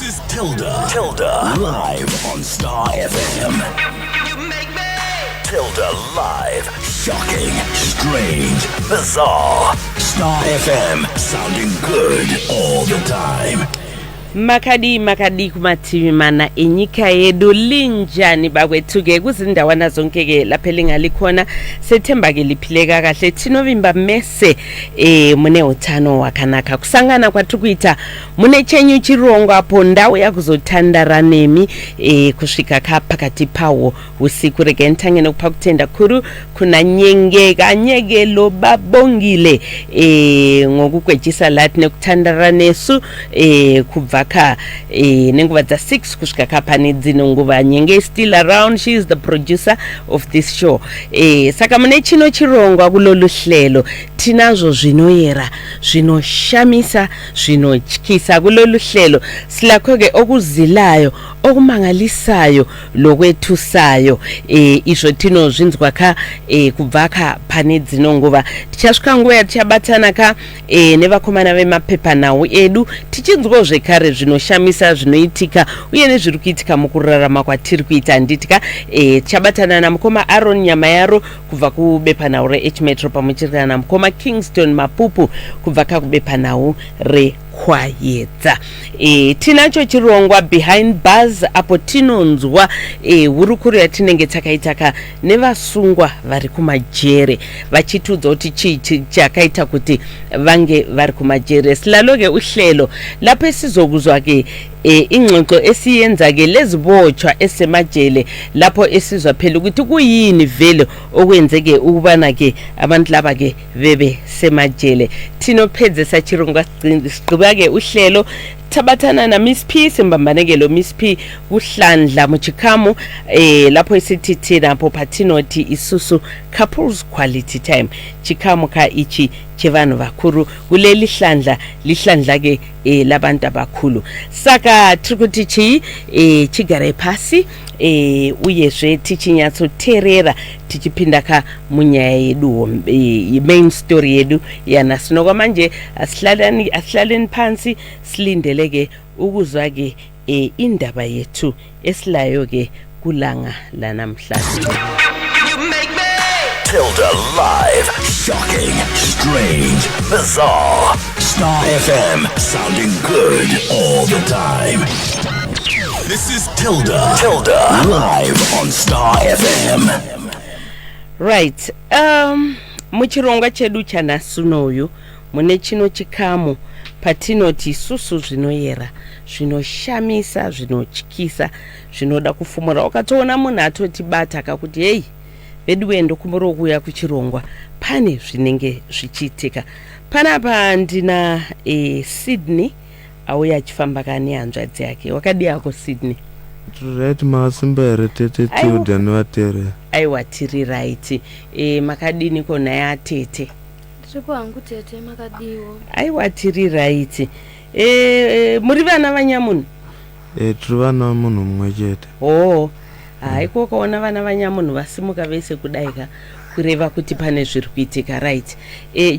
This is Tilda. Tilda. Live on Star FM. Tilda Live. Shocking, strange, bizarre. Star FM. Sounding good all the time. Makadii, makadii kumativi mana enyika yedu? Linjani bakwethu-ke kuzindawana zonke-ke lapho elingalikhona? Sethemba-ke liphileka kahle. Tinovimba mese mune utano hwakanaka. Kusangana kwatiri kuita mune chenyu chirongwa apo ndau yakuzotandara nemi kusvika ka pakati pawo usiku. Regai nditange nekupa kutenda kuru kuna Nyengeka Nyekelo Babongile ngokugwejisa lati nekutandara nesu kubva ka nenguva dza6 kusvika ka pane dzino nguva. Nyenge is still around. She is the producer of this show. Saka mune chino chirongwa, kulolu hlelo tinazvo zvinoyera, zvinoshamisa, zvinotyisa. Kulolu hlelo silakho-ke okuzilayo, okumangalisayo lokwethusayo. Izvo tinozvinzwa ka kubva ka pane dzino nguva. Tichasvika nguva yatichabatana ka nevakomana vemapepanhau edu, tichinzwawo zvekare zvinoshamisa zvinoitika uye nezviri kuitika mukurarama kwatiri kuita, handiti ka? Tichabatana namukoma Aron Nyamayaro kubva kubepanhau reH-Metro, pamwe chete namukoma Kingston Mapupu kubva kakubepanhau reKwayedza. Tinacho chirongwa Behind Bars, apo tinonzwa hurukuro yatinenge takaita ka nevasungwa vari kumajere, vachitiudza kuti chii chakaita kuti vange vari kumajere. Silalo-ke uhlelo lapho esizokuzwa-ke ingxoxo esiyenza-ke lezibotshwa esemajele, lapho esizwa phela ukuthi kuyini vele okwenzeke ukubana-ke abantu laba-ke bebe semajele. Tinopedzesa chirongwa, sigqiba-ke uhlelo thabathana na Miss P, simbambaneke lo Miss P kuhlandla muchikamu lapho isithi thina apo patinoti isusu couples quality time, chikamu ka ichi chevanhu vakuru. Kuleli hlandla lihlandla ke labantu abakhulu. Saka tiri kuti chii? Chigarai pasi uyezve tichinyatsoteerera tichipinda ka munyaya yedu, main story yedu yanhasi. Nokwamanje asihlaleni phansi, silindele ke ukuzwa ke indaba yethu esilayo ke kulanga lanamhlanje. Tilda Live. Shocking, strange, bizarre. Star FM. Sounding good all the time. This is Tilda. Tilda. Live on Star FM. Right, muchirongwa chedu chanhasi unoyu, mune chino chikamu patinoti isusu zvinoyera, zvinoshamisa, zvinotyisa, zvinoda kufumura. Ukatoona munhu atotibata kakuti, "Hei veduwe, ndokumbura kuuya kuchirongwa," pane zvinenge zvichiitika panapa. Ndina Sydney auya achifamba kane hanzvadzi yake. Wakadii ako, Sydney? Tiri right. Makasimba here, tete? Aiwa. Tilda nevateereri. Aiwa, tiri right. Makadini ko naye atete? Ndiripo hangu tete, makadiwo? Aiwa, tiri right. Muri vana vanyamunhu? Tiri vana vamunhu mumwe chete. Oo, haiko ukaona vana vanyamunhu vasimuka vese kudai ka, kureva kuti pane zviri kuitika. Right,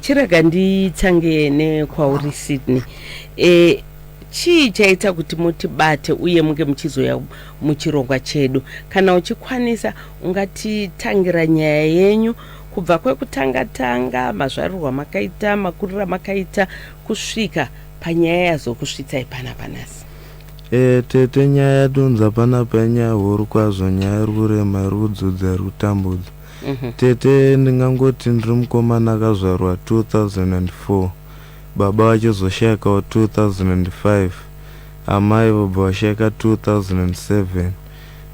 chirega nditsange nekwauri, Sydney. Chii chaita kuti mutibate uye munge muchizoya muchirongwa chedu? Kana uchikwanisa, ungatitangira nyaya yenyu kubva kwekutanga tanga, mazvarirwo amakaita, makuriro amakaita, kusvika panyaya yazokusvitsai panapa nhasi? Tete, nyaya yatonza panapa inyaya huru kwazvo, nyaya iri kurema, iri kudzudza, iri kutambudza. Tete, ndingangoti ndiri mukomana akazvarwa 2004, baba vachizoshayikawo 2005, amai vobva vashayika 2007.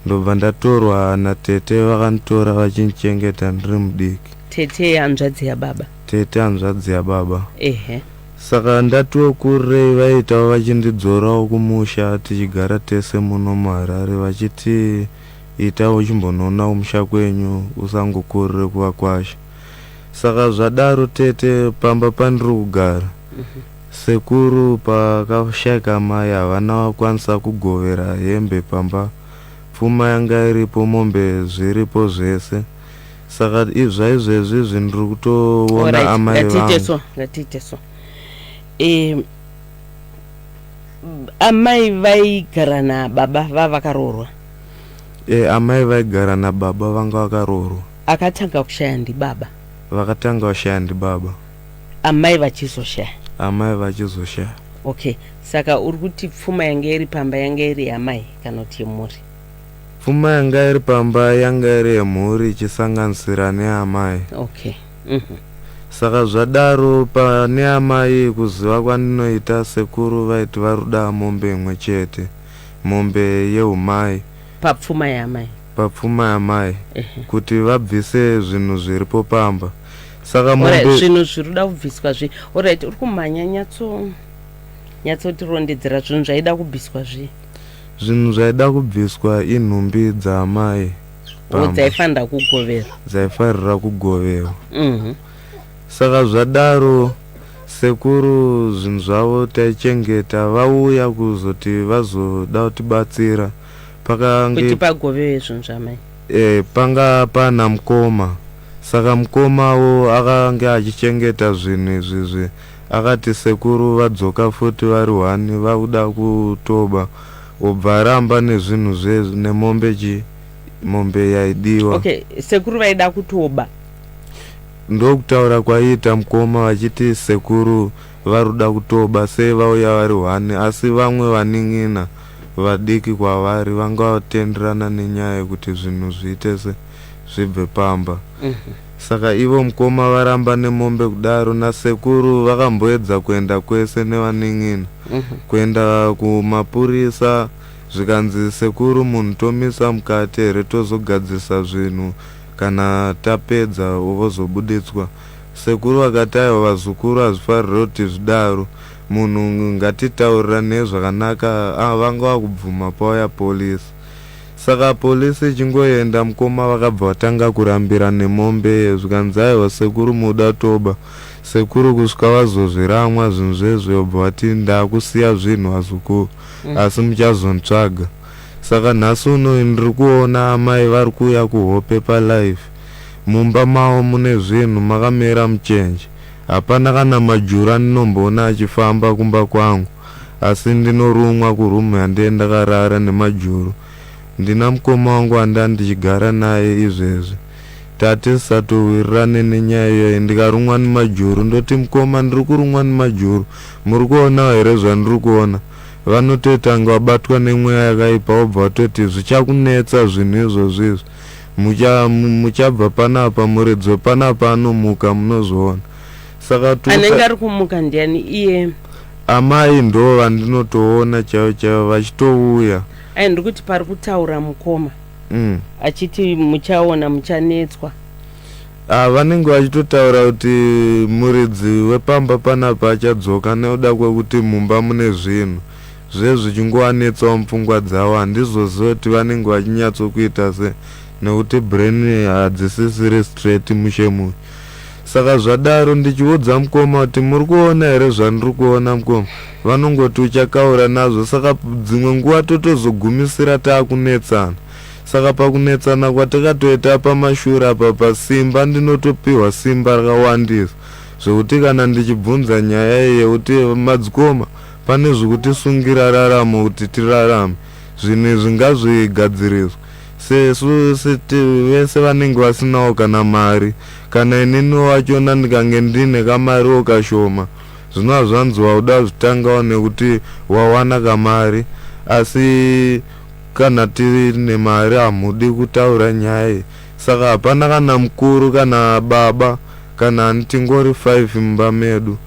Ndobva ndatorwa natete, vakanditora vachindichengeta ndiri mudiki. Tete hanzvadzi yababa? Tete hanzvadzi yababa. Ehe. Saka ndatiwo kurirei, vaitawo vachindidzorawo kumusha, tichigara tese muno muHarare, vachiti ita uchimbonoona kumusha kwenyu, usangokurire kuvakwasha. Saka zvadaro tete, pamba pandiri kugara, sekuru pakashayika mai havana kukwanisa kugovera hembe pamba, pfuma yanga iripo, mombe zviripo zvese. Saka zvaizvezvi izvi ndiri kutoona Alright, amai ngatiite vangu so, ngatiite so. Amai vaigara nababa vavakaroorwa? E, amai vaigara nababa vanga vakaroorwa. Akatanga kushaya ndibaba? Vakatanga kushaya ndibaba. Amai vachizoshaya? Amai vachizoshaya. Okay, saka uri kuti pfuma yanga iri pamba yanga iri yamai kana kuti yemhuri? Pfuma yanga iri pamba yanga iri yemhuri ichisanganisira neamai. Okay. Saka zvadaro pane amai kuziva kwandinoita sekuru vaiti varuda mombe imwe chete, mombe yeumai. Papfuma yaamai. Papfuma yamai kuti vabvise zvinhu zviripo pamba. Saka Alright, mombe zvinhu zviri kuda kubviswa zvi. Alright, uri kumhanya nyatso nyatsotirondedzera zvinhu zvaida kubviswa zvi. Zvinhu zvaida kubviswa inhumbi dzaamai pamba. Dzaifanira kugoverwa. Dzaifarira kugoverwa. Saka zvadaro sekuru zvinhu zvavo taichengeta vauya kuzoti vazoda kutibatsira pakange kuti pagovewe zvinhu zvamai. E, panga pana mukoma saka mukomawo akange achichengeta zvinhu izvizvi akati sekuru vadzoka futi vari hwani vakuda kutoba obva aramba nezvinhu zve nemombe chi mombe yaidiwa. Okay, sekuru vaida kutoba. Ndokutaura kwaiita mukoma vachiti sekuru varuda kutoba sei vauya vari hwani asi vamwe vanin'ina vadiki kwavari vanga vatenderana nenyaya yekuti zvinhu zviite se zvibve pamba. Saka ivo mukoma varamba nemombe kudaro nasekuru vakamboedza kuenda kwese nevanin'ina kuenda kumapurisa zvikanzi sekuru munhu tomisa mukati here tozogadzirisa zvinhu kana tapedza vozobuditswa. Sekuru vakati aiwa vazukuru hazvifarire kuti zvidaro munhu ngatitauriranei zvakanaka ah, vanga vakubvuma pauya polisi. Saka polisi ichingoenda mukoma vakabva vatanga kurambira nemombe zvikanzi aiwa sekuru muda toba. Sekuru kusvika vazozviramwa zvinhu zvezve vobva vati ndakusiya zvinhu vazukuru asi muchazonitsvaga. Saka nhasi uno ndiri kuona amai vari kuuya kuhope palive. Mumba mavo mune zvinhu makamera muchenje. Hapana kana majuru andinomboona achifamba kumba kwangu asi ndinorumwa kuroom yandee ndakarara nemajuru. Ndina mukoma wangu wanda ndichigara naye izvezvi. Tatisatowirirane nenyaya iyoyi ndikarumwa nemajuru ndoti mukoma ndiri kurumwa nemajuru muri kuonawo here zvandiri kuona. Vanotoita kunge vabatwa nemweya yakaipa wobva watoti zvichakunetsa zvinhu izvozvi izvi mucha muchabva panapa muridzi wepanapa anomuka munozoona saka Anenge ari kumuka ndiani iye? Amai ndo vandinotoona chaivo chaivo vachitouya. Ai ndiri kuti pari kutaura mukoma achiti muchaona muchanetswa. Ah, vanenge vachitotaura kuti muridzi wepamba panapa achadzoka nekuda kwekuti mumba mune zvinhu zvezvichingovanetsawo mupfungwa dzavo handizozive kuti vanenge vachinyatsokuita se nekuti brain hadzisisiri straight mushe mushe. Saka zvadaro ndichiudza mukoma kuti muri kuona here zvandiri kuona mukoma vanongoti uchakaura nazvo saka dzimwe nguva totozogumisira taakunetsana. Saka pakunetsana kwatakatoita pamashure apa pasimba ndinotopihwa simba rakawandisa zvekuti kana ndichibvunza nyaya iyi yekuti madzikoma pane zvekutisungira raramo kuti tirarame zvinhu izvi ngazvigadziriswe sesu vese vanenge vasinawo kana mari kana inini wachona ndikange ndine kamariwo kashoma zvinova zvanzi wauda zvitangawo nekuti wawana kamari asi kana tine mari hamudi kutaura nyaya iyi saka hapana kana mukuru kana baba kana ani tingori 5 mumba medu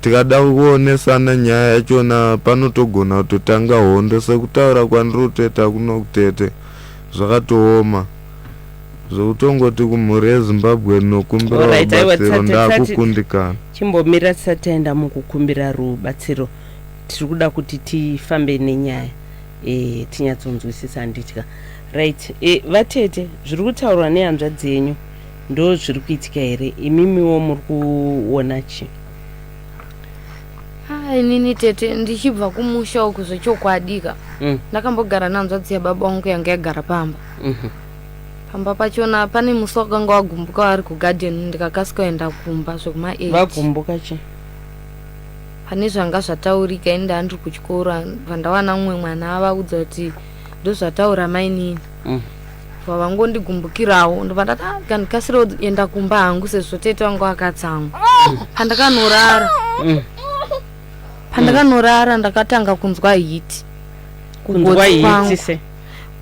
tikada kuonesana nyaya yachona panotogona kutotanga hondo sekutaura kwandiri kutoita kuno kutete zvakatooma zvekutongoti kumhuri yeZimbabwe ndinokumbira Alright, aiwa, rubatsiro ndakukundikana. Chimbomira tisati taenda mukukumbira rubatsiro tiri kuda kuti tifambe nenyaya e, tinyatsonzwisisa handitya right e, vatete zviri kutaurwa nehanzvadzi yenyu ndo zviri kuitika here imimiwo muri kuona chi? Ah, inini tete ndichibva kumusha uku zvechokwadi ka ndakambogara nehanzvadzi yababa wangu yanga yagara pamba pamba pachona pane musi wakanga wagumbuka vari kugadheni ndikakasika kuenda kumba zvekuma 8. Vagumbuka chi? Pane zvanga zvataurika ini ndandiri kuchikoro pandawana mumwe mwana avaudza kuti ndozvataura mainini. Bva vangondigumbukirawo ndobva ndati "Ah, kandikasire kuenda kumba hangu sezvo tete vangu akatsamwa. Pandakanorara pandakanorara ndakatanga kunzwa hiti Kunzwa kugotsi hiti kwangu. se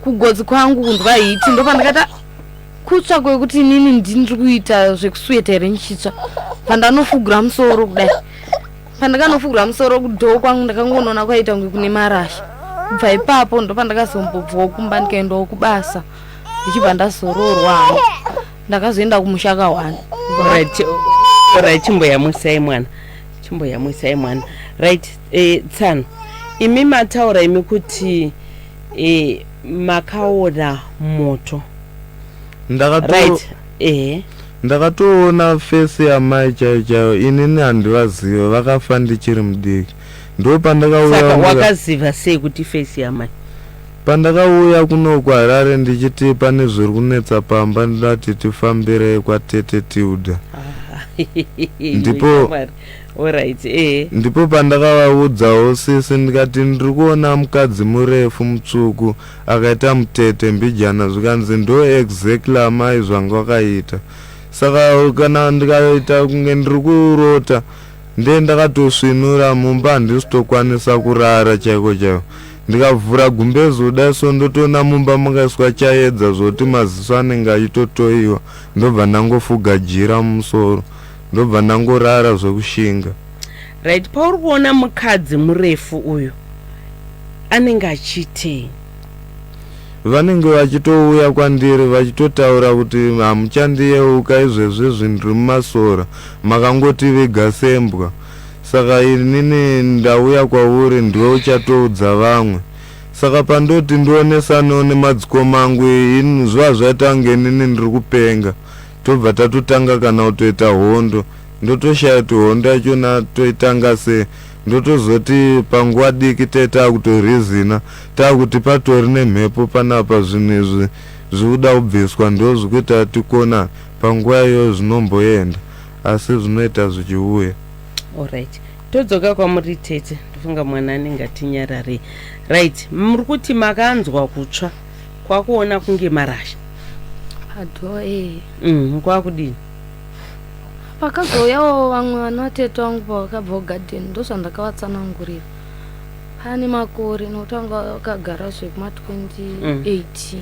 Kugotsi kwangu kunzwa hiti ndopandakati "Ah, kutsva kwekuti inini ndiri kuita zvekusweta here ndichitsva." Pandanofugura musoro kudai, pandakanofugura musoro kudhoo kwangu ndakangonoona kwaita kunge kune marasha. Kubva ipapo ndopandakazombobvawo kumba ndikaendawo kubasa ndichibva ndazororwa hangu. Ndakazoenda kumusha kawani. Alright, alright, chimboyamwisai mwana, chimboyamwisai mwana. Right, tsano imi mataura imi kuti makaona moto. Right, ehe. Ndakatoona face yamai chaiyo chaiyo. Inini handivazive, vakafa ndichiri mudiki. Ndo Saka pandakauya wakaziva sei kuti face yamai? Pandakauya kuno kuHarare ndichiti pane zviri kunetsa pamba, ndati tifambire kwatete Tilda. Alright, ehe. Ndipo pandakavaudzawo sisi ndikati ndiri kuona mukadzi murefu mutsvuku akaita mutete mbijana, zvikanzi ndo exactly amai zvanga vakaita. Saka kana ndikaita kunge ndiri kurota, nde ndakatosvinura mumba, handisitokwanisa kurara chaiko chaiko. Ndikavhura gumbezi kudai so, ndotoona mumba makaiswa chaedza zvokuti maziso anenge achitotoiwa. Ndobva ndangofuga jira mumusoro, ndobva ndangorara zvekushinga. Right, pauri kuona mukadzi murefu uyu anenge achiitei? Vanenge vachitouya kwandiri vachitotaura kuti hamuchandiyeuka izvezvi, ndiri mumasora, makangotiviga sembwa, saka inini ndauya kwauri, ndiwe uchatoudza vamwe. Saka pandoti ndionesanewo nemadzikoma angu, ini zviva zvaita kunge inini ndiri kupenga. Tobva tatotanga kana kutoita hondo, ndotoshaya kuti hondo yachona toitanga sei. Ndotozoti panguva diki taakutorizina, taakuti patori nemhepo panapa, zvinhu izvi zvikuda kubviswa, ndo zvikuita tikona. Panguva iyoyo zvinomboenda, asi zvinoita zvichiuya. Alright, todzoka kwamuri tete. Ndofunga mwana anenge atinyararei. Right, muri kuti makanzwa kutsva kwakuona kunge marasha. Padhoo, ee. Kwakudini? Pakazouyawo vamwe vana vatete vangu pavakabva kugadheni, ndozvandakavatsanangurira. Pane makore, nokuti vanga vakagara zvekuma 2018.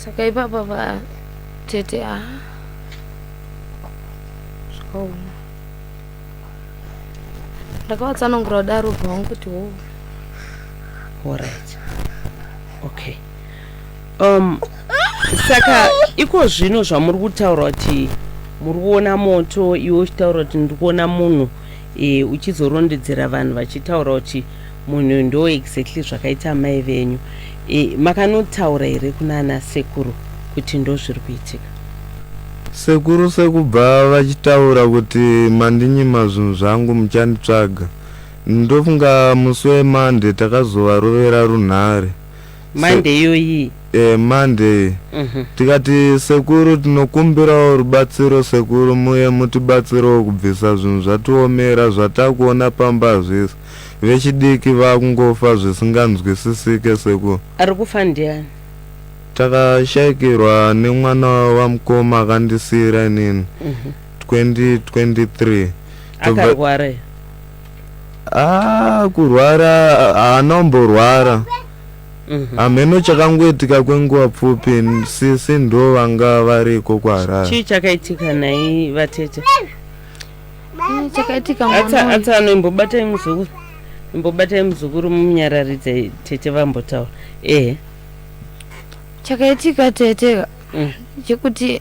Saka ipapa vatete, a, zvakaoma. Ndakavatsanangura kudaro bva vangu wo. Alright, okay, saka iko zvino zvamuri kutaura kuti muri kuona moto, iwe uchitaura kuti ndiri kuona munhu, uchizorondedzera vanhu vachitaura kuti munhu ndo exactly zvakaita mai venyu, makanotaura here kuna ana sekuru kuti ndo zviri kuitika? Sekuru sekubva vachitaura kuti mandinyima zvinhu zvangu, muchanditsvaga. Ndofunga musi weMonday takazovarovera runhare. Monday iyoyi? Monday. Tikati sekuru, tinokumbirawo rubatsiro sekuru, muye mutibatsirewo kubvisa zvinhu zvatiomera, zvatakuona pamba zvisi vechidiki vakungofa zvisinganzwisisike sekuru. Ari kufa ndiani? Takashayikirwa nemwana wamukoma akandisiyira inini 2023. Akarwara here? Ah, kurwara haana kumborwara. Hameno chakangoitika kwenguva pfupi. Sisi ndo vanga variko kuHarare. Chii chakaitika nai vatete? Chakaitika mwana uyu. Atsano, imbobatai muzukuru, imbobatai muzukuru mumunyararidze, tete vambotaura. Ehe. Chakaitika tete chekuti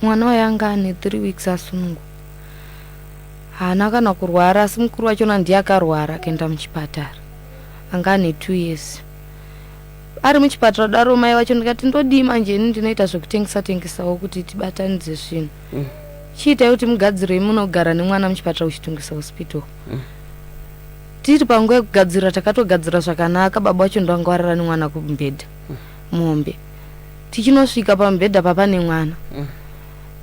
mwana uyu anga ane 3 weeks asunungwa. Haana kana kurwara, asi mukuru wachona ndiye akarwara akaenda muchipatara. Anga ane 2 years ari muchipatara daro. Mai vacho ndikati ndodii manje ini, ndinoita zvekutengesa tengesawo kuti tibatanidze zvinhu. Chiitai kuti mugadzirei munogara nemwana muchipatara kuChitungwiza Hospital. Tiri panguva yekugadzira, takatogadzira zvakanaka. Baba vacho ndovanga varara nemwana kumubhedha muhombe. Tichinosvika pamubhedha papane mwana,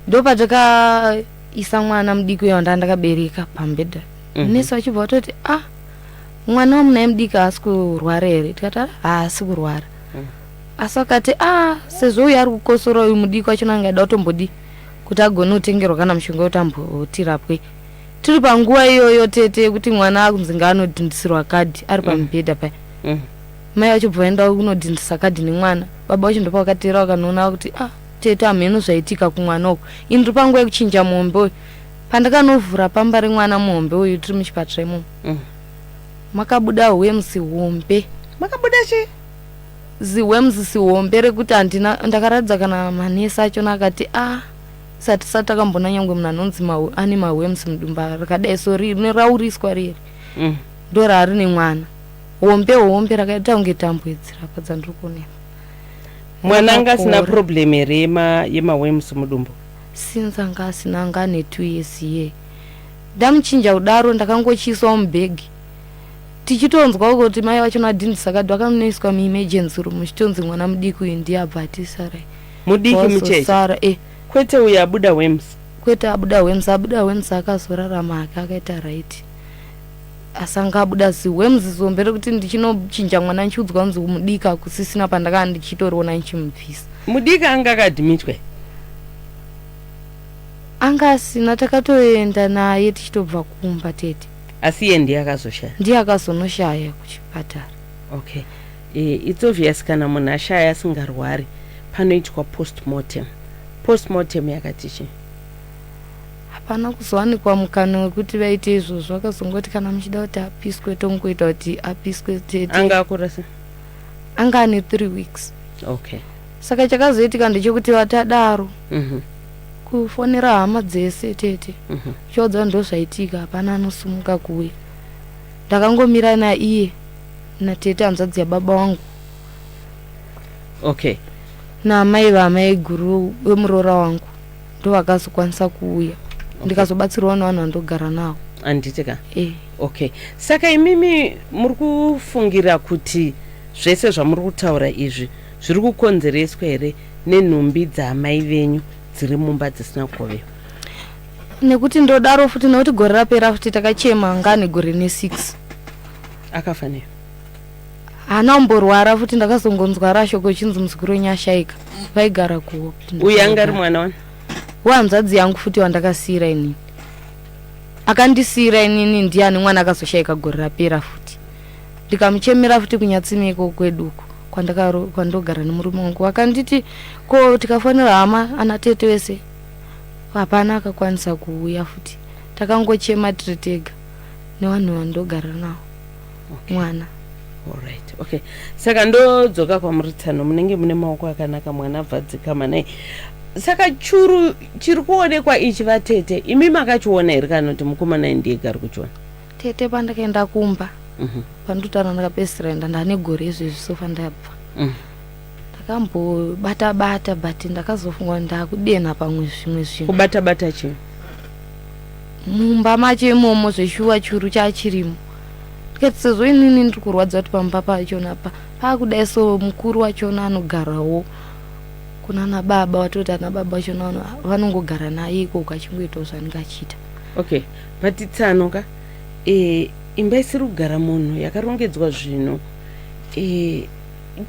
ndopatakaisa mwana mudiki uya wandanga ndakabereka pamubhedha. Nesi vachibva vatoti, "Ah, mwana wamunaye mudiki haasi kurwara here?" Tikati, "Ah, haasi kurwara." Asi vakati, "A, sezvo uyu ari kukosora, uyu mudiki wachona angaida kutombodi kuti agone kutengerwa kana mushonga wekuti ambotirapwe." Tiri panguva iyoyo, tete, yekuti mwana akunzi ngaanodhindisirwa kadhi ari pamubhedha paya, mai vacho bva vaenda kunodhindisa kadhi nemwana. Baba vacho ndopa vakateera, vakanoona kuti, "Ah, tete, hamheno zvaitika kumwana uku." Ini ndiri panguva yekuchinja muhombe uyu. Pandakanovhura pamba remwana muhombe uyu, tiri muchipatara imomo, makabuda worms hombe. Makabuda chii? Ziworms sihombe rekuti handina ndakaratidza kana manesi achona. Akati, "A, sati sati takambona nyangwe munhu anonzi ane maworms mudumba rakadai so, rauriswa riri." Ndo raari nemwana, hombe hombe, rakaita kunge tambo idzirapa dzandiri kuonera. Mwana anga asina Rakakora. problem here yemaworms mudumbu? Since anga asina, anga ane 2 years iye. Ndamuchinja kudaro, ndakangochiisawo mubhegi, tichitonzwa kuti mai vachona adhindisa kadhi, vakanoiswa muemergency room, chitonzi mwana mudiki uyu ndiye abva atisarai. Mudiki mucheche? Wazosara e. Kwete uyu abuda worms? Kwete abuda worms. Abuda worms akazorarama ake, akaita right, asi anga abuda ziworms zombe rekuti ndichinochinja mwana ndichiudzwa kunzi mudiki akusisina, pandakanga ndichitoriona ndichimubvisa. Mudiki anga akadhimitwe? Anga asina, takatoenda naye tichitobva kumba, tete. Asi iye ndiye akazoshaya? Ndiye akazonoshaya kuchipatara. Okay, it's obvious kana munhu ashaya asingarwari panoitwa postmortem. Postmortem yakati chii? Hapana kuzowanikwa mukana wekuti vaite izvozvo. Vakazongoti kana muchida kuti apiswe, tongoita kuti apiswe, tete. Anga akura sei? Anga ane 3 weeks. Saka chakazoitika ndechekuti vatadaro, kufonera hama dzese, tete, chiudza ndo zvaitika, hapana anosumuka kuuya. Ndakangomira naiye natete hanzvadzi yababa wangu naamai vamai guru vemuroora wangu, ndo vakazokwanisa kuuya. Ndikazobatsirwawo nevanhu vandogara navo. Handiti ka? E. Okay, saka imimi muri kufungira kuti zvese zvamuri kutaura izvi zviri kukonzereswa here nenhumbi dzaamai venyu dziri mumba dzisina kukovewa? Nekuti ndodaro futi nekuti gore rapera futi takachema, ngane gore ne6. Akafa nei? Haana kumborwara futi. Ndakazongonzwa rashoko ichinzi muzukuru wenyu ashaika, vaigara kuHope. Uyu anga ari mwana wani? Wehanzvadzi yangu futi wandakasiyira inini, akandisiyira inini, ndiani mwana akazoshayika gore rapera futi. Ndikamuchemera futi kuNyatsime kweduko kwandogara nemurume wangu. Vakanditi ko tikafonera hama, ana tete wese, hapana akakwanisa kuuya futi. Takangochema tiri tega nevanhu vandogara navo. Mwana. Alright, okay, saka ndodzoka kwamuri tsano. Munenge mune maoko akanaka, mwana abva dzikama nai. Saka churu chiri kuonekwa ichi, vatete, imi makachiona here kana kuti mukomana ndiye ari kuchiona? Tete, pandakaenda kumba, pandotara ndakapedzisira enda ndane gore izvezvi sofa ndabva, ndakambobata bata, but ndakazofunga kuti ndakudenha pamwe zvimwe zvinhu. Kubata bata chii? Mumba macho imomo, zveshuwa churu chachirimo. Ndikati sezvo inini ndiri kurwadza kuti pamba pachona pa paakudai so, mukuru wachona anogarawo kuna baba, watoti ana baba vachona vanongogara naye ikoko achingoitawo zvaanenge achiita. Okay, but tsano ka, imba isiri kugara munhu, yakarongedzwa zvinhu,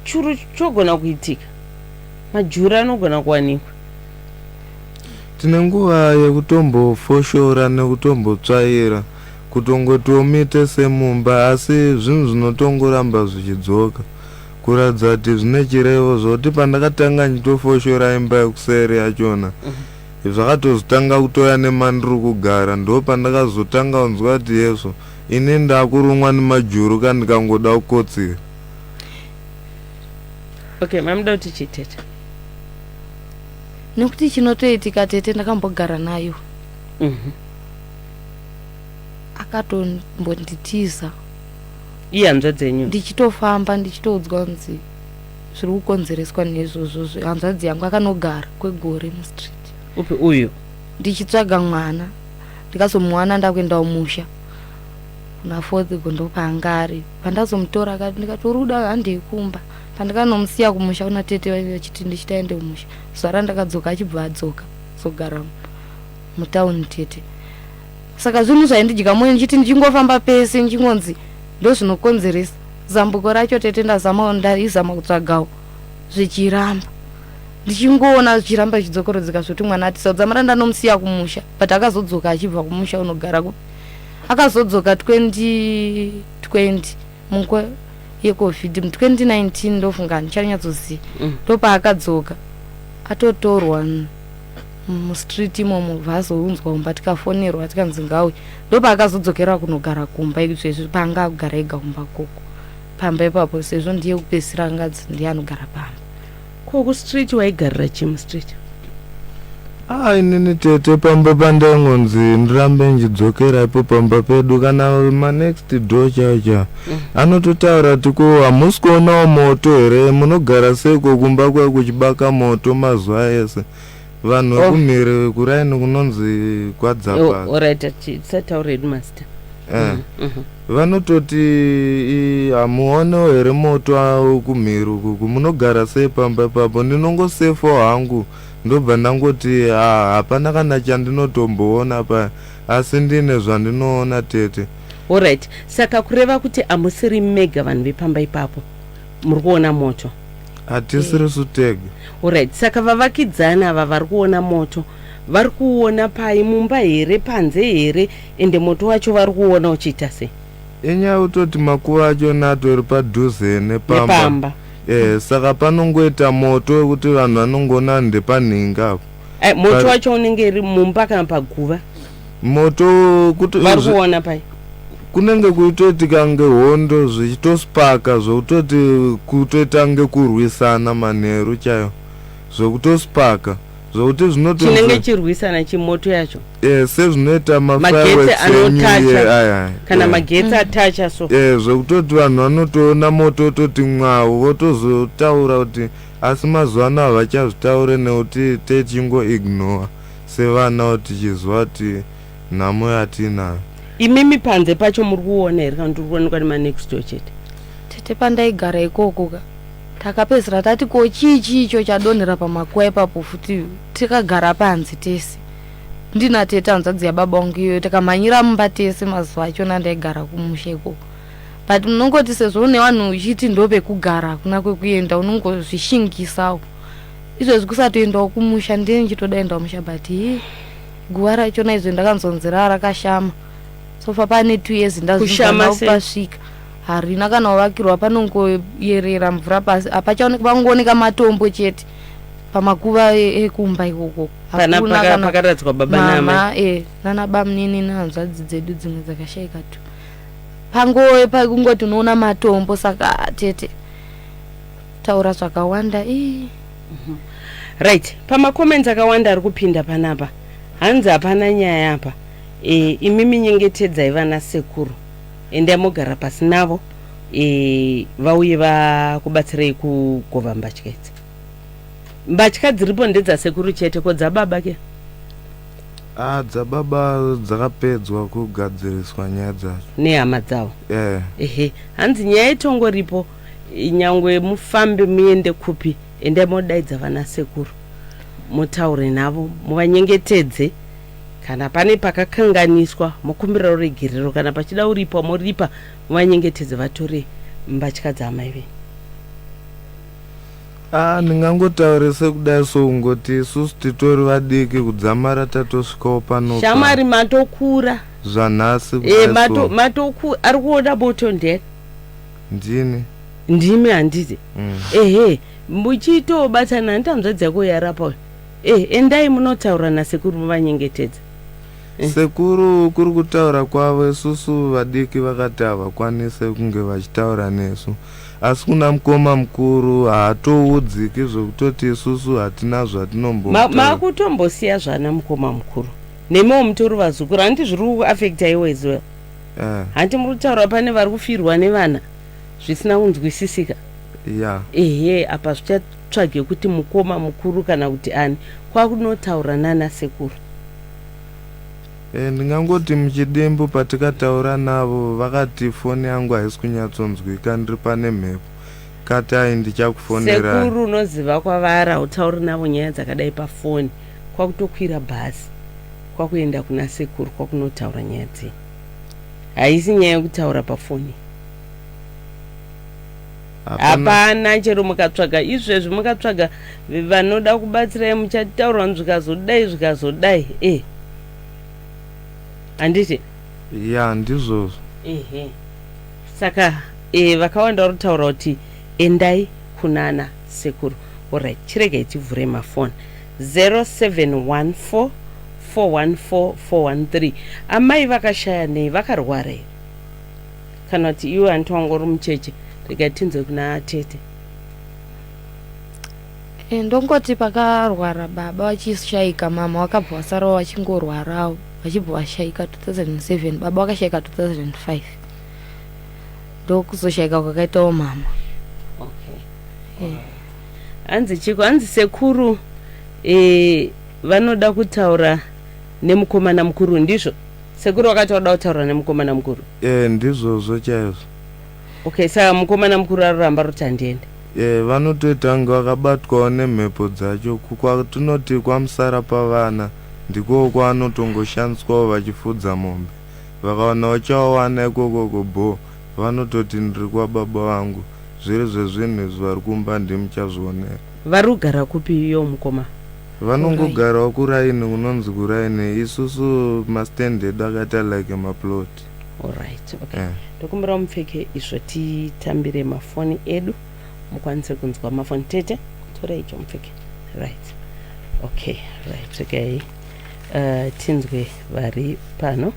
churu chogona kuitika, majura anogona kuwanikwa. Tine nguva yekutombofoshora nekutombotsvaira, kutongotiwo muite semumba, asi zvinhu zvinotongoramba zvichidzoka, kuratidza kuti zvine chirevo. Zvokuti pandakatanga ndichitofoshora imba yekuseri yachona, zvakatozotanga kutoya nemandiri kugara. Ndo pandakazotanga kunzwa kuti yezvo, ini ndakurumwa nemajuru ka ndikangoda kukotsira. Okay, mamuda kuti chitete? Nekuti chinotoitika, tete, ndakambogara nayo, akatombonditiza. Iye hanzvadzi yenyu? Ndichitofamba ndichitoudzwa kunzi zviri kukonzereswa neizvozvo hanzvadzi yangu akanogara kwegore mustreet. Upi uyu? Ndichitsvaga mwana, ndikazomuwana ndakuenda kumusha kuna fourth gondo paanga ari. Pandazomutora akati, ndikati, "Uri kuda, handei kumba." Pandikanomusiya kumusha kuna tete vachiti ndichiti aende kumusha, zuva randakadzoka achibva adzoka zogara mutauni, tete. Saka zvinhu zvaindidya mwoyo ndichiti ndichingofamba pese ndichingonzi ndozvinokonzeresa zambuko racho tete ndazamawo ndaizama kutsvagawo zvichiramba ndichingoona zvichiramba zvichidzokorodzeka zvekuti mwana ati saudzamara ndanomusiya kumusha but akazodzoka achibva kumusha unogara kupi akazodzoka 2020 munguva yecovid mu 2019 ndofunga handichanyatsoziva ndopaakadzoka atotorwa mustreet imomo bva azounzwa kumba tikafonerwa tikanzi ngauye ndopaakazodzokera kunogara kumba izvezvi paanga akugara ega kumba koko pamba ipapo sezvo ndiye kupedzisira angadzi ndiye anogara pamba. Ko kustreet waigarira chii mustreet? Ah, inini tete pamba pandaingonzi ndirambe ndichidzokera ipo pamba pedu kana manext door chaiyo chaiyo anototaura kuti ko hamusi kuonawo moto here munogara seiko kumba kwayo kuchibaka moto mazuva ese vanhu Oh. vekumhiri kuraini kunonzi kwadzapaka Oh, alright tisataure hedu mazita. Eh. Vanototi hamuonewo here moto awo kumhiri ukuku munogara sei pamba ipapo ndinongosefawo hangu ndobva ndangoti ha hapana kana chandinotomboona paya asi ndine zvandinoona tete. Alright saka kureva kuti hamusiri mega vanhu vepamba ipapo muri kuona moto? Hatisirisu tega. Alright saka vavakidzani ava vari kuona moto vari kuuona pai mumba here panze here ende moto wacho vari kuuona uchiita sei? Inyaya yekutoti makuva achona atori padhuze nepamba. Nepamba. Eh, saka panongoita moto wekuti vanhu vanongoona ndepanhingi apo. Eh, moto wacho unenge iri mumba kana paguva? Moto kuti vari kuona pai? Kunenge kuitoitika kunge hondo zvichitospaka zvekutoti kutoita kunge kurwisana manheru chaiwo zvekutospaka zvekuti zvinoto Chinenge chirwisana chimoto yacho. Eh, sezvinoita Magetsi mafireworks eNew Year anotacha aya. Kana Eh. magetsi atacha so. Eh, zvekutoti vanhu vanotoona moto ototi mwau votozotaura kuti asi mazuva ano havachazvitaure nekuti techingoignore sevana tichiziva kuti nhamo yatiinayo. Imimi panze pacho muri kuona here kana kuti uri kuonekwa nemanext door chete? Tete pandaigara ikoko ka takapedzisira tati ko chii chii icho chadonhera pamakuva ipapo futi tikagara panze tese ndina tete hanzvadzi yababa wangu iyoyo tikamhanyira mumba tese mazuva achona ndaigara kumusha ikoko but munongoti sezvo une vanhu uchiti ndopekugara hakuna kwekuenda unongozvishingisawo izvezvi kusatoendawo kumusha ndiye ndichitoda endawo musha but hii guva rachona izvo ndakanzonzi raa rakashama sofa pane 2 years Kushama ndazvizana sei? kupasvika harina kana kuvakirwa panongoyerera mvura pasi hapachaoneka pangooneka matombo chete pamakuva ekumba ikoko. Pana Hakuna kana pakaradzwa baba naamai. mama nana bamunini nehanzvadzi dzedu dzimwe dzakashaika tu pangowe pakungoti unoona matombo saka ah, tete taura zvakawanda ii. Right, pamacomments akawanda ari kupinda panapa hanzi hapana nyaya apa e, imimi nyengetedzai vana sekuru endai mogara pasi navo e, vauye vakubatsirei kugova mbatya idzi. Mbatya dziripo ndedzasekuru chete ko dzababa ke? Ah, dzababa dzakapedzwa kugadziriswa nyaya dzacho. Nehama dzavo. Eh. Ehe, hanzi nyaya itongoripo nyangwe mufambe muende kupi endai modaidza vana sekuru mutaure navo muvanyengetedze kana pane pakakanganiswa mokumbira ruregerero kana pachida uripwa moripa muvanyengetedze vatore mbatya dzaamai venyu. Ah, ndingangotaure sekudai so kungoti isusu titori vadiki kudzamara tatosvikawo pano Shamwari matokura. Zvanhasi e, kudai mato, so matoku ari kuona moto ndeni? Ndini. Ndimi handiti? Ehe, muchitobatana handiti hanzvadzi yako yarapa uyu e, endai munotaura nasekuru muvanyengetedza. Sekuru kuri kutaura kwavo isusu vadiki vakati havakwanise kunge vachitaura nesu asi kuna mukoma mukuru haatoudziki zvekutoti isusu hatina zvatinombomutaura. Makutombosiya zvana mukoma mukuru nemiwo mutori vazukuru handiti zviri kuafecta iwe as well? Eh. Hanti muri kutaura pane vari kufirwa nevana zvisina kunzwisisika? Ya. Ehe, apa zvichatsvage kuti mukoma mukuru kana kuti ani kwakunotaura nana sekuru. E, ndingangoti muchidimbu patikataura navo vakati foni yangu haisi kunyatsonzwika ndiri pane mhepo kati ai ndichakufonerai. Sekuru unoziva kwavari hautauri navo nyaya dzakadai pafoni kwakutokwira bhazi. Kwakuenda kuna sekuru kwakunotaura nyaya dzei. Haisi nyaya yekutaura pafoni. Hapana chero mukatsvaga izvezvi mukatsvaga vanoda kubatsirai muchataura zvikazodai zvikazodai e handiti? Ya, ndizvozvo. Ehe, saka vakawanda vari kutaura kuti endai kunana sekuru. Alright, chiregai tivhure mafoni. 0714 414 413. Amai vakashaya nei? Vakarwara here, kana kuti iwe hanti wanga uri mucheche? Regai tinzwe kuna tete. Ndongoti pakarwara baba vachishaika, mama vakabva vasarawo vachingorwarawo, vachibva vashaika 2007. Baba vakashaika 2005, ndokuzoshayika kwakaitawo mama. Okay. Hanzi chiko? Hanzi sekuru vanoda kutaura nemukomana mukuru. Ndizvo? Sekuru vakati vanoda kutaura nemukomana mukuru. E, ndizvozvo chaizvo. Okay, saka mukomana mukuru aroramba roti handiende. E, vanotoita kunge vakabatwawo nemhepo dzacho. Kwatinoti kwamusara pavana ndiko kwavanotongoshandiswawo vachifudza mombe. Vakawana uchawawana ikokoko bho, vanototi ndiri kwababa vangu. Zviri zvezvinhu izvi vari kumba ndimuchazvionera. Vari kugara kupi iyo mukoma? Vanongogarawo kuraini kunonzi kuraini. Isusu mastand edu akaita like maplot. Alright, okay. Tokumbira mupfeke izvo titambire mafoni edu, mukwanise kunzwa mafoni. Tete, torai icho mupfeke. Right, okay, right. Okay, tinzwe vari pano.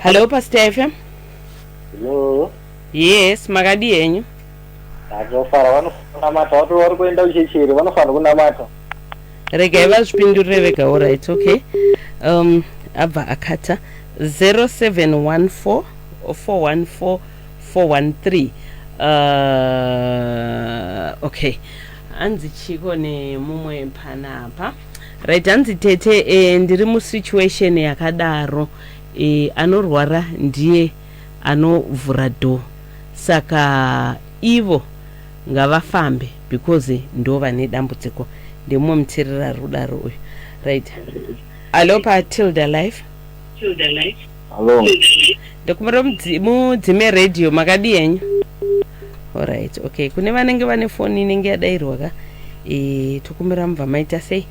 Hallo, paStar FM. Hello. Yes, makadi henyu? Atofara. Vanofanira kunamata, vati vari kuenda kuchechi here? Vanofanira kunamata. Regai vazvipindurire vega. Alright, okay. Abva akata. 0714 414 413. Okay, hanzi chiko nemumwe panapa? Right, hanzi tete, ndiri musituation yakadaro. Anorwara ndiye anovhura door, saka ivo ngavafambe because ndo vane dambudziko. Ndemumwe muteereri ari kudaro uyu. Right, hallo, paTilda Life. Hallo. Ndokumbira mudzime redhiyo. Makadi henyu? Alright, okay. Kune vanenge vane foni inenge yadayirwa ka, tokumbira mubva maita sei,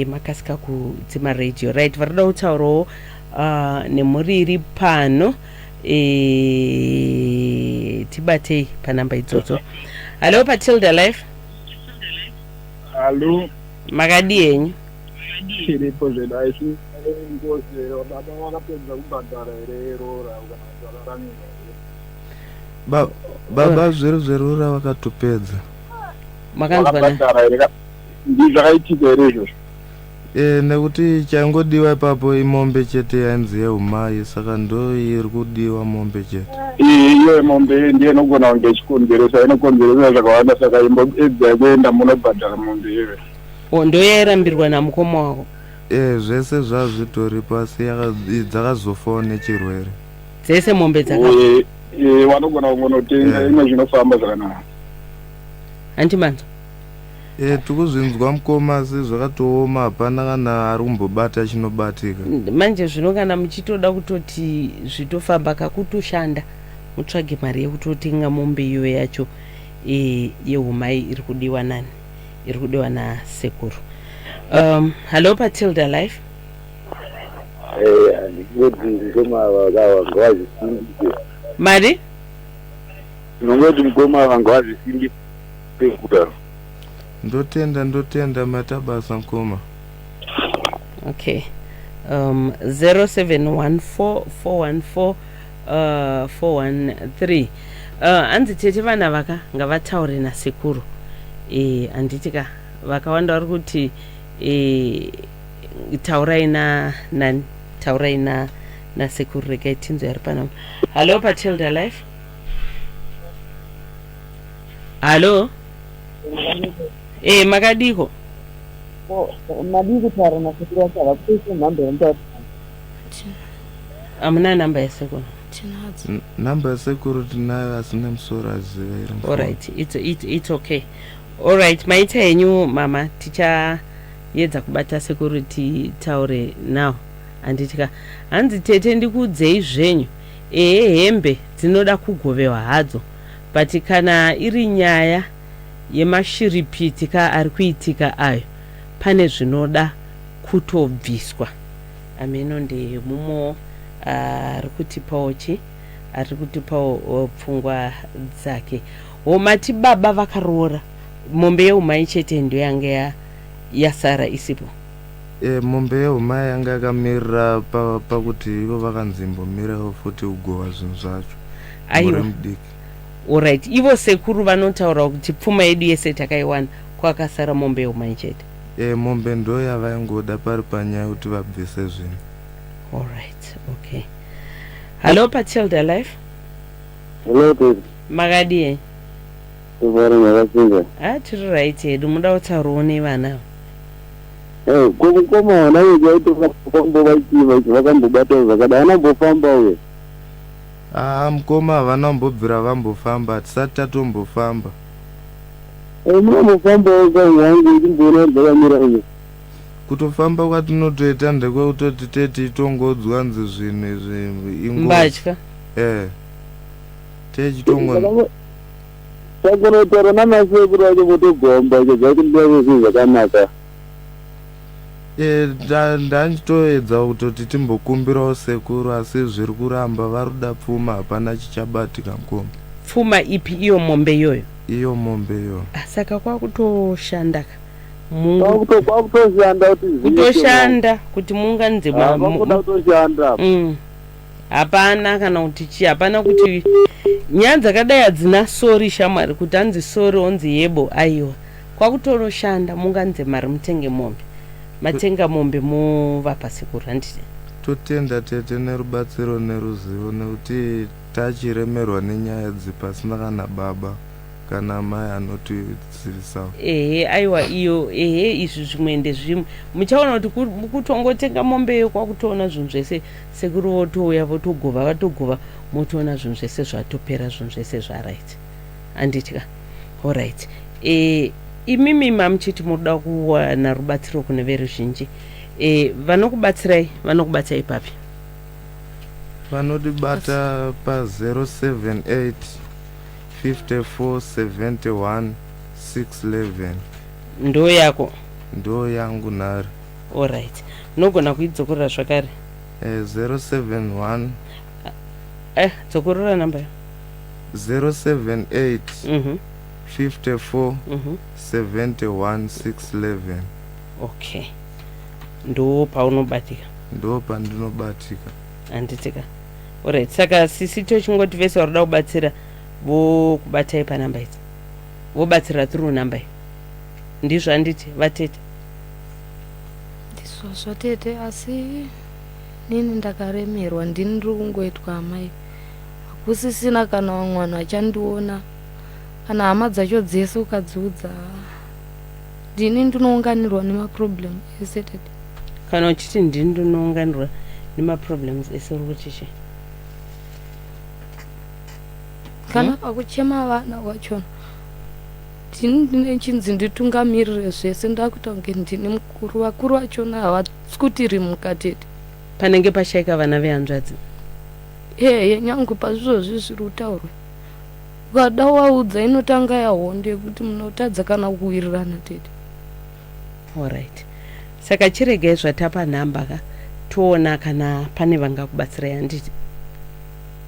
makasika kudzima redhiyo. Right, vari kuda kutaurawo nemhuri iri pano, tibatei panhamba idzodzo. Hallo, paTilda Life. Hallo. Makadi henyu? Tiripo zvedu. Aisi ngozi, baba vakapedza kubhadhara here roora, kana kuti vakaramira here? Baba zviri zverura vakatopedza. Makanzwa na? Vakabhadhara here? Ndi zvakaitika here izvozvo? E, nekuti chaingodiwa ipapo imombe chete yainzi yeumai, saka ndo iri kudiwa, mombe chete. Iyo mombe ndiyo inogona kunge ichikonzeresa, inokonzeresa zvakawanda, saka imboedzai kuenda munobhadhara mombe iyoyo. O, ndo yairambirwa namukoma wako? E, zvese zvazvitoripo, asi dzakazofawo nechirwere. Dzese mombe dzaka Vanogona kungonotenga imwe, zvinofamba zvakanaka. Hanti manzwa? E, tikuzvinzwa mukoma, asi zvakatooma, hapana kana ari kumbobata chinobatika. Manje zvino kana muchitoda kutoti zvitofamba, kakutoshanda mutsvage mari yekutotenga mombe iyo yacho, yeumai iri kudiwa nani, iri kudiwa nasekuru. Hallo, paTilda Life. Handingoti mukoma vakawa ngavazvisimbise. Mari? Tinongoti mukoma ava ngavazvisimbise kudaro. Ndotenda, ndotenda, maita basa mukoma. Okay, 0714 414 413. Hanzi tete, vana vaka ngavataure nasekuru. Handiti ka vakawanda vari kuti taurai na nani, taurai na nasekuru. Regai tinzwe ari panapa. Hallo, paTilda Life. Hallo, makadiko? Madii kutaura nasekuru vacho? Havakutoise nhamba yemutaura. Hamuna namba yasekuru? Tinadzo. Namba yasekuru tinayo, asi nemusoro aziva iri mufoni. Alright, it's okay. Alright, maita henyu mama, ticha Yedza kubata sekuru titaure now. Handitya. Hanzi tete ndikuudzei zvenyu. Ehe hembe dzinoda kugovewa hadzo but kana iri nyaya yemashiripiti ka ari kuitika ayo pane zvinoda kutobviswa. Ameno ndemumwewo ari kutipawo chi ari kutipawo pfungwa dzake. Ho mati baba vakaroora mombe yeumai chete ndoyanga yasara isipo. E, mombe yeumai yanga yakamirira pakuti pa ivo vakanzi imbomirawo futi kugova zvinhu zvacho. Aiwa. Alright, ivo sekuru vanotaura kuti pfuma yedu yese takaiwana kwakasara mombe yeumai chete. E, mombe ndo yavaingoda pari panyaya yekuti vabvise zvinhu. Alright, okay. Hallo paTilda Life. Hello, Tete. Makadii? Tofara makasimba. Ah, tiri right hedu. Muda kutaurawo nevana ava. Eh, ko mukoma vana vedu vaitofa kwambo vachiva vakambobata zvakadai anambofamba uye. Haa mukoma havana kumbobvira vambofamba hatisati tatombofamba. Eh, munambofambawo ka wangu uchimboona kuti zvakamira uye. Kutofamba kwatinotoita ndekwekutoti tete itongodzwa nzi zvinhu izvi ingozi. Mbatya. Eh. Techitongo Saka unotaura nanasekuru vacho votogomba zvacho ndizvo zvinhu zvakanaka. Eh, ndanchitoedza kutoti timbokumbirawo sekuru asi zviri kuramba vari kuda pfuma hapana chichabatika mukoma. Pfuma ipi iyo mombe iyoyo? Iyo mombe iyoyo. Ah, saka kwakutoshanda ka. Kwakutoshanda kuti kutoshanda kuti muunganidze ah, kwakuda kutoshanda. Hapana kana kuti chii hapana kuti nyaya dzakadai hadzina sori shamwari kuti hanzi sori onzi yebo aiwa kwakutoroshanda muunganidze mari mutenge mombe matenga mombe movapa sekuru handiti Totenda tete nerubatsiro neruzivo nekuti tachiremerwa nenyaya idzi pasina kana baba kana amai anotizivisawo. Ehe aiwa iyo ehe izvi zvimwe ndezvimwe muchaona kuti kutongotenga mombeyo kwakutoona zvinhu zvese sekuru votouya votogova vatogova motoona zvinhu zvese zvatopera zvinhu zvese zvaright handitya horit e, imimi mamuchiti munoda kuwana rubatsiro kune veruzhinji e, vanokubatsirai vanokubatsirai papi Vanotibata pa 078 54 71 611. Ndo yako? Ndo yangu nhare. Alright. Unogona kuidzokorora zvakare. Eh, 071 Eh, dzokorora namba yo. 078 54 71 611. Okay. Ndo paunobatika. Ndo pandinobatika. Handitika. Alright, saka sisi tochingoti vese vari kuda kubatsira vokubatai panamba idzi. Vobatsira through namba iyi. Ndizvo handiti vatete? Ndizvozvo tete asi nini ndakaremerwa ndini ndiri kungoitwa amai hakusisina kana vamwe vanhu vachandiona kana hama dzacho dzese ukadziudza ndini ndinounganirwa nemaproblem ese tete. Kana uchiti ndini ndinounganirwa nemaproblems ese uri kuti chii? Kana pakuchema vana kwachona ndini ndine chinzi nditungamirire zvese ndakuita kunge ndini mukuru vakuru vachona havatsukutiri mukatete. Panenge pashaika vana vehanzvadzi. Ehe nyangwe pazvizvozvi zviri kutaurwa ukada waudza inotanga yahondo yekuti munotadza kana kuwirirana tete. Alright. Saka chiregai zvatapa nhamba ka toona kana pane vangakubatsirai handiti?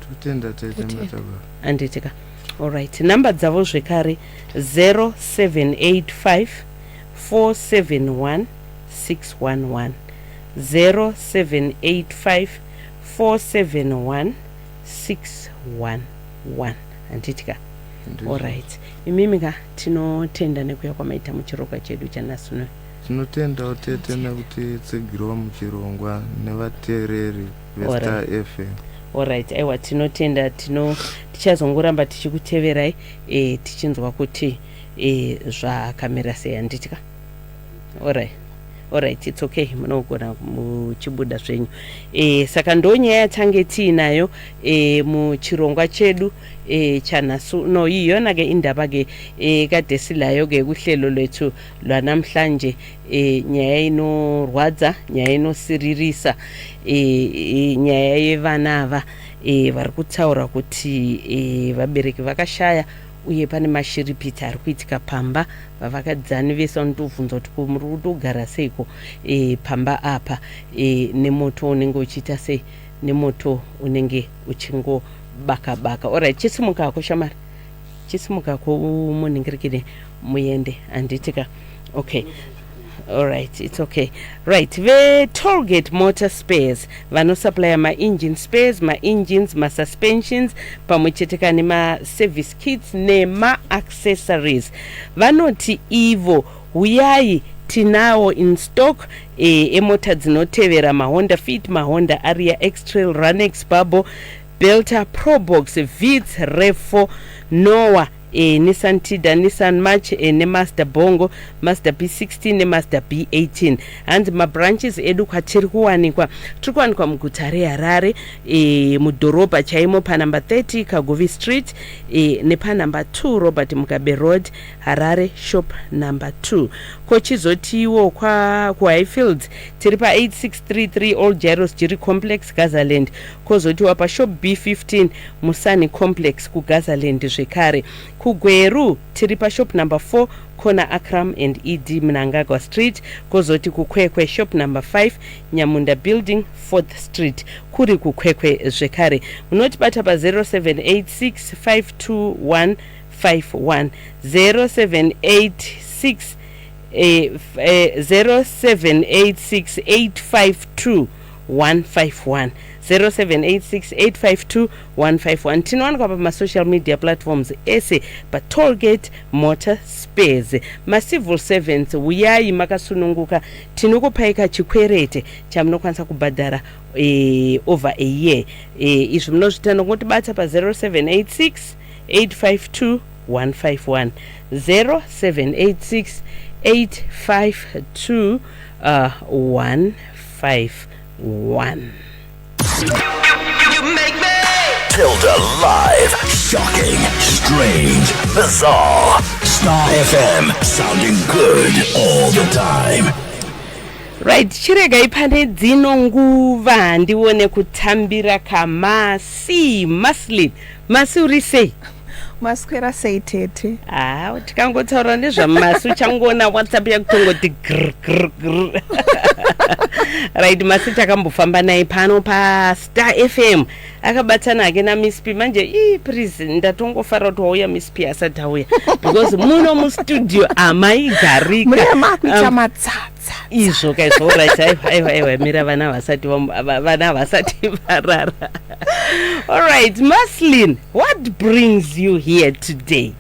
Totenda tete matabara. Handiti ka. Alright. Nhamba dzavo zvekare 0785 471 611 0785 471 611 handiti ka. Alright. Imimi ka tinotenda nekuya kwamaita muchirongwa chedu chanhasi uno. Tinotendawo tete nekutitsigirawo muchirongwa nevateereri veStar FM. Alright, aiwa tinotenda tino tichazongoramba tichikuteverai e, tichinzwa kuti e, zvakamira sei handiti ka. Alright. Alright, it's okay, munogona muchibuda zvenyu. Saka ndo nyaya yatange tiinayo muchirongwa chedu chanhasi uno. Yiyona-ke indaba-ke kade silayo-ke kuhlelo lwethu lwanamhlanje. Nyaya inorwadza, nyaya inosiririsa, nyaya yevana ava vari kutaura kuti vabereki vakashaya uye pane mashiripiti ari kuitika pamba. Vavakadzani vese vanotobvunza kuti, ko muri kutogara seiko pamba apa nemoto unenge uchiita sei, nemoto unenge uchingobaka baka? Alright, chisimukako shamari, chisimukako munhingirikire muende, handitika? Okay, alright, it's okay. Right, veTollgate Motor Spares vanosupplya maengine spares, maengines, masuspensions, pamwe chete ka nemaservice kits nemaaccessories. Vanoti ivo, huyai, tinawo in stock emota dzinotevera: maHonda Fit, maHonda Aria, X-Trail, Runx, Bubble, Belta, Probox, Vitz, Rev4, Noah, Nissan Tiida, Nissan March, neMazda Bongo, Mazda B16 neMazda B18. Hanzi mabranches edu kwatiri kuwanikwa, tiri kuwanikwa muguta reHarare, mudhorobha chaimo, panumber 30 Kaguvi Street, nepanumber 2 Robert Mugabe Road, Harare, shop number 2. Kochizotiwo kuHighfields tiri pa8633 Old Jairos Jiri Complex, Gazaland. Kwozotiwa pashop B15 Musani Complex, kuGazaland zvekare. KuGweru tiri pashop number 4, corner Akram and ED Mnangagwa Street. Kwozoti kuKwekwe, shop number 5, Nyamunda Building, 4th Street, kuri kuKwekwe zvekare. Munotibata pa0786 521 51, 0786 0786 852 151, 0786 852 151. Tinowanikwa pamasocial media platforms ese paTollgate Motor Spares. Macivil servants, uyai makasununguka, tinokupai kachikwerete chamunokwanisa kubhadhara over a year. Izvi munozviita nokutibata pa0786 852 151, 0786 852 151. Tilda Live. Shocking, strange, bizarre. Star FM, sounding good all the time. Right, chiregai pane dzino nguva ndione kutambira kamasi Maslin. Masi, uri sei? Maswera sei, tete? Ha, tikangotaura nezvamasi uchangoona WhatsApp yakutongoti gr gr gr. Right, Masi takambofamba naye pano paStar FM, akabatana hake naMiss P. Manje ii, please, ndatongofara kuti wauya Miss P asati auya, because muno mustudio hamaigarika. Mune makuita matsatsa. Izvo kaizvo. Right, aiwa, aiwa, aiwa, mira, vana vasati varara. Alright, Maslin, what brings you here today?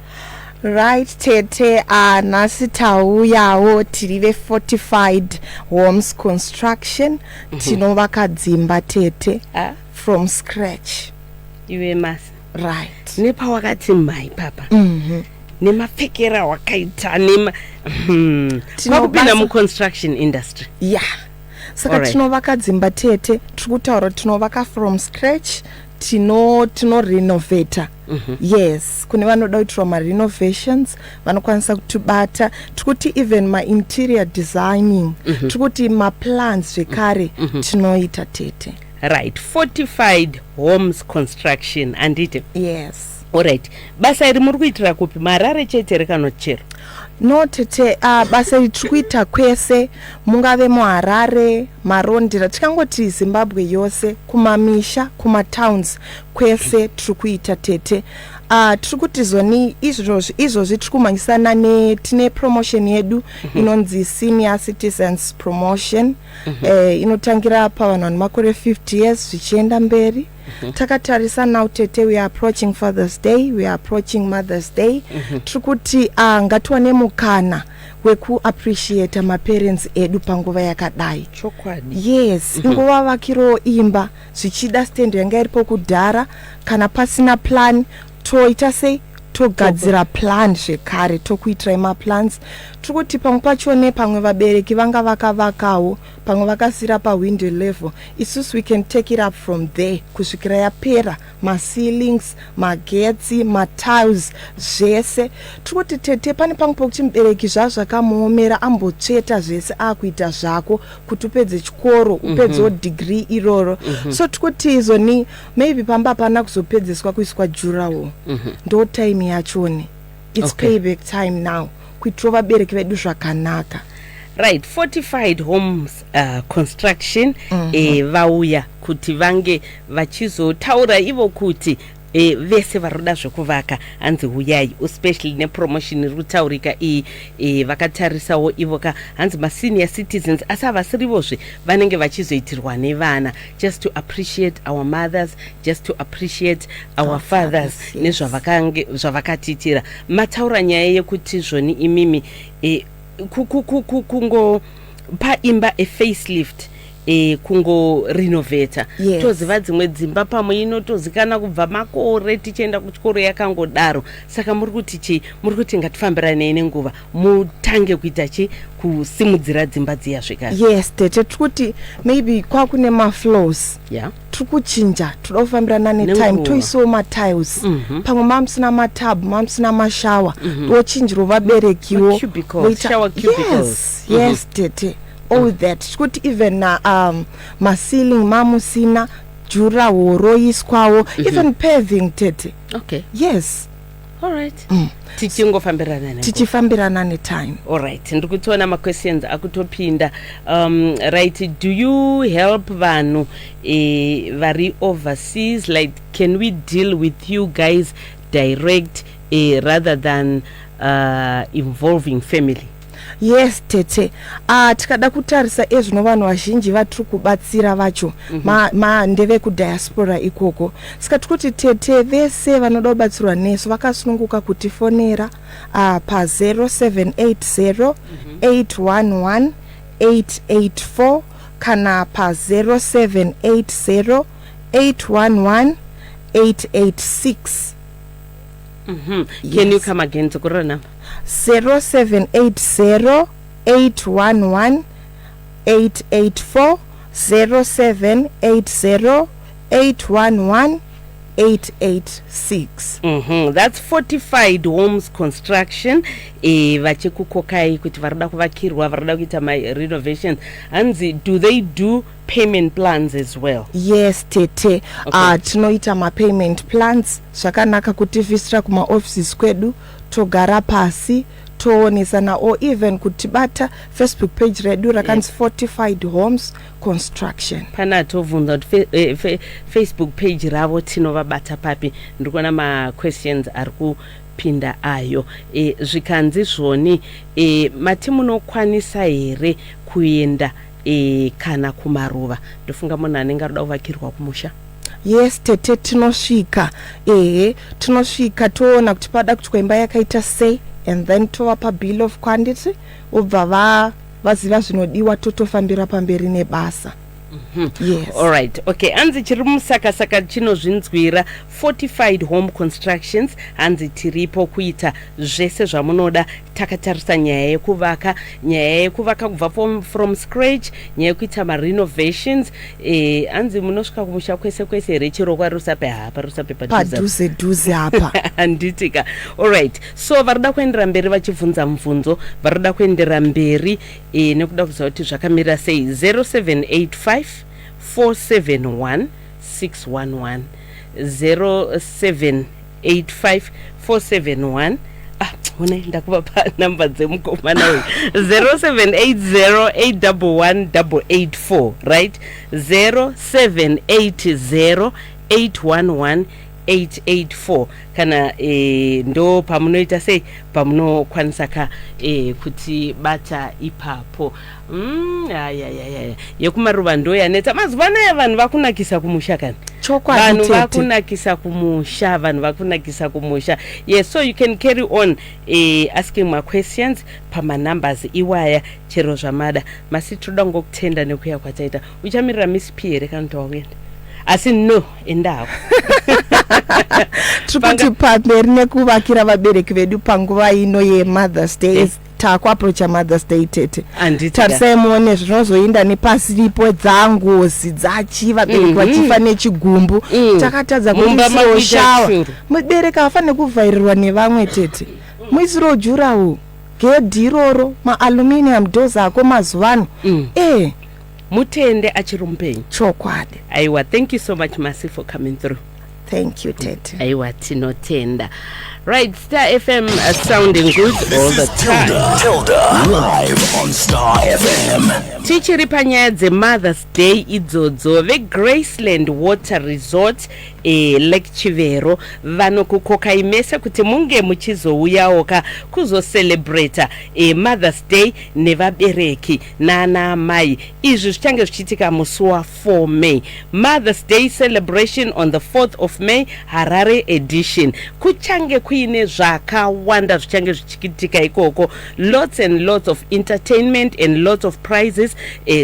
Right, tete, nhasi tauyawo tiri veFortified Homes Construction. Tinovaka dzimba, tete, from scratch. Iwe Masi. Right. Nepawakati mhai papa, nemapfekero awakaita, nema kwakupinda muconstruction industry. Ya, saka tinovaka dzimba, tete. Tiri kutaura kuti tinovaka from scratch, tinorenovhata. Yes, kune vanoda kuitirwa marenovations vanokwanisa kutibata. Tiri kuti even mainterior designing, tiri kuti maplans zvekare tinoita, tete. Right, Fortified Homes Construction, handiti? Yes. Alright, basa iri muri kuitira kupi? MuHarare chete here kana chero? No, tete, basa iri tiri kuita kwese, mungave muHarare, Marondera, tikangoti Zimbabwe yose, kumamisha, kumatowns, kwese tiri kuita, tete. Tiri kuti zoni izvozvi tiri kumhanyisana netine promotion yedu inonzi Senior Citizens Promotion. Inotangira pavanhu vane makore 50 years zvichienda mberi. Takatarisa now, tete, we are approaching Father's Day, we are approaching Mother's Day. Tiri kuti ngatiwane mukana wekuappreciata maparents edu panguva yakadai. Chokwadi. Yes, ingovavakirawo imba, zvichida stand yanga iripo kudhara, kana pasina plan toita sei? Togadzira plan zvekare, tokuitirai maplans. Tiri kuti pamwe pachone, pamwe vabereki vanga vakavakawo, pamwe vakasiyira pawindow level. Isusu we can take it up from there kusvikira yapera, maceilings, magetsi, matiles, zvese. Tiri kuti tete, pane pamwe pokuti mubereki zvazvakamuomera, ambotsveta zvese, akuita zvako kuti upedze chikoro, upedzewo degree iroro. So tiri kuti izoni maybe pamba hapana kuzopedzeswa kuiswa durawall. Ndo time yachoni, it's payback time now, kuitirawo vabereki vedu zvakanaka. Right, Fortified Homes Construction vauya kuti vange vachizotaura ivo kuti vese vari kuda zvekuvaka, hanzi uyai, especially nepromotion iri kutaurika iyi. Vakatarisawo ivo ka, hanzi masenior citizens, asi havasirivozve, vanenge vachizoitirwa nevana, just to appreciate our mothers, just to appreciate our Our fathers, fathers, yes. Nezvavakatiitira. Mataura nyaya yekuti zvoni imimi kungopa imba a facelift, kungorenovheta. Toziva dzimwe dzimba pamwe inotozikana kubva makore tichienda kuchikoro yakangodaro. Saka muri kuti chii? Muri kuti ngatifambiranei nenguva, mutange kuita chi kusimudzira dzimba dziya zvekare. Yes tete, tiri kuti maybe kwakune mafloors, tiri kuchinja, toda kufambirana netime. Nenguva. Toisawo matiles. Pamwe mamusina matub, mamusina mashawa, tochinjirawo vaberekiwo. Ma-cubicles, shower cubicles. Yes, tete, all that. Tiri kuti even maceiling mamusina, durawall roiswawo, even paving, tete. Yes. Alright, tichingofambirana nenguva. Tichifambirana netime. Alright, ndiri kutoona maquestions akutopinda. Right, do you help vanhu vari overseas? Like, can we deal with you guys direct rather than involving family? Yes tete, tikada kutarisa ezvino, vanhu vazhinji vatiri kubatsira vacho ma ndevekudiaspora ikoko. Saka tiri kuti tete, vese vanoda kubatsirwa nesu vakasununguka kutifonera pa0780 811 884 kana pa0780 811 886. Can you Yes. come again? Dzokorora number. 0780 811 884, 0780 811 886. That's Fortified Homes Construction, vachikukokai kuti varida kuvakirwa, varida kuita marenovations. Hanzi, do they do payment plans as well? Yes tete. Tinoita mapayment plans. Zvakanaka kutivhistira kumaoffices kwedu, togara pasi, toonesana, or even kutibata Facebook page redu rakanzi Fortified Homes Construction. Pana atovhunza kuti Facebook page ravo tinovabata papi. Ndiri kuona maquestions ari kupinda ayo. Zvikanzi zvoni, mati munokwanisa here kuenda kana kumaruva? Ndofunga munhu anenge arikuda kuvakirwa kumusha. Yes tete, tinosvika. Ehe, tinosvika, toona kuti pada kuti imba yakaita sei, and then tovapa bill of quantity, vobva vaziva zvinodiwa, totofambira pamberi nebasa. Yes. Alright, okay. Hanzi chiri musakasaka chinozvinzwira. Fortified Home Constructions, hanzi tiripo kuita zvese zvamunoda, takatarisa nyaya yekuvaka, nyaya yekuvaka kubva from scratch, nyaya yekuita marenovations. Hanzi munosvika kumusha kwese kwese here, chero kwaRusape? Ha, paRusape padhuze. Padhuze dhuze apa. Handitika? Alright, so varida kuendera mberi vachibvunza mubvunzo, varida kuendera mberi nekuda kuziva kuti zvakamira sei, 0785 471 611, 0785 471, ah, honai, ndakuvapa namba dzemukomana uyu, 0780 811 884. Right, 0780 811 884 kana ndo pamunoita sei, pamunokwanisa ka kuti bata ipapo. Ayayaya, yekumaruva ndo yanetsa mazuva anaya. Vanhu vakunakisa kumusha kani. Chokwadi, Vanhu tete. vakunakisa kumusha, vanhu vakunakisa kumusha. Yes, so you can carry on asking maquestions pamanumbers iwaya, chero zvamada. Masi, toda ngokutenda nekuya kwataita. Uchamirira Miss P here kana kuti wakuenda? Asi no, endako. Tiri kuti pamberi nekuvakira vabereki vedu panguva ino yeMothers Day. Takuapproacha Mother's Day, tete. Handiti ka? Tarisai muone zvinozoinda nepasiripo, dzangozi dzachi vabereki vachifa nechigumbu. Takatadza Mumba kumuisirawo makuita shawa. churu. Mubereki haafaniri kuvhairirwa nevamwe, tete. Muisirewo jurawo, gedhi iroro, maaluminium doors ako mazuva ano. Mutende achiri mupenyu. Chokwadi. Aiwa, thank you so much, Masi, for coming through. Thank you, tete. Aiwa, tinotenda. Right, Star FM, sounding good all the time. Tilda. Live on Star FM. Tichiri panyaya dzeMothers Day idzodzo, veGraceland Water Resort, Lake Chivero, vanokukokai mese kuti munge muchizouyawo ka kuzocelebrata Mothers Day nevabereki nana amai. Izvi zvichange zvichiitika musi wa4 May, Mothers Day celebration on the 4th of May, Harare edition. Kuchange kuine zvakawanda zvichange zvichiitika ikoko, lots and lots of entertainment and lots of prizes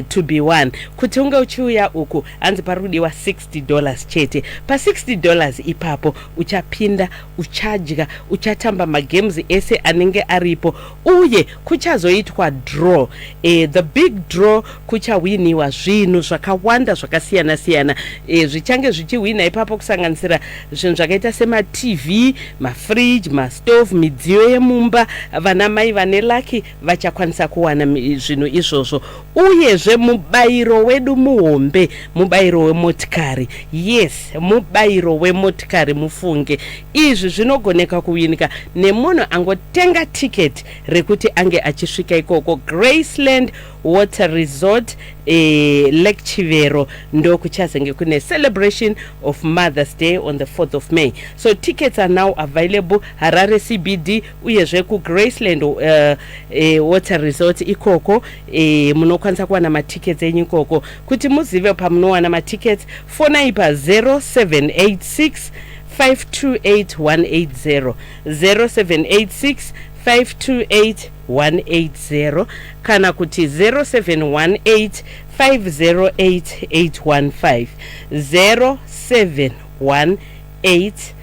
to be won. Kuti unge uchiuya uku, hanzi pari kudiwa $60 chete. Pa$60 ipapo uchapinda, uchadya, uchatamba magames ese anenge aripo, uye kuchazoitwa draw, the big draw. Kuchawiniwa zvinhu zvakawanda zvakasiyana-siyana zvichange zvichihwina ipapo, kusanganisira zvinhu zvakaita semaTV, mafridge, mastove, midziyo yemumba. Vana mai vane lucky vachakwanisa kuwana zvinhu izvozvo. Uyezve mubayiro wedu muhombe, mubayiro wemotikari. Yes, mubayiro wemotikari. Mufunge, izvi zvinogoneka kuwinika nemunhu angotenga tiketi rekuti ange achisvika ikoko. Graceland Water Resort, Lake Chivero, ndokuchazenge kune celebration of Mother's Day on the 4th of May. So tickets are now available Harare CBD, uyezve kuGraceland Water Resort ikoko. Munokwanisa kuwana matickets enyu ikoko. Kuti muzive pamunowana matickets, fonai pa0786 528180, 0786 528180, kana kuti 0718 508815, 0718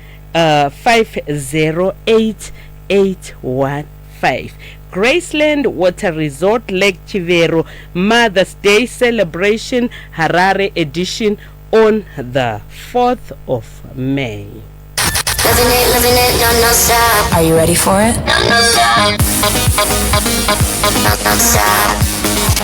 508815. Graceland Water Resort, Lake Chivero, Mother's Day celebration, Harare edition, on the 4th of May. Living it, living it, no, no stop. Are you ready for it? No, no stop. No, no stop.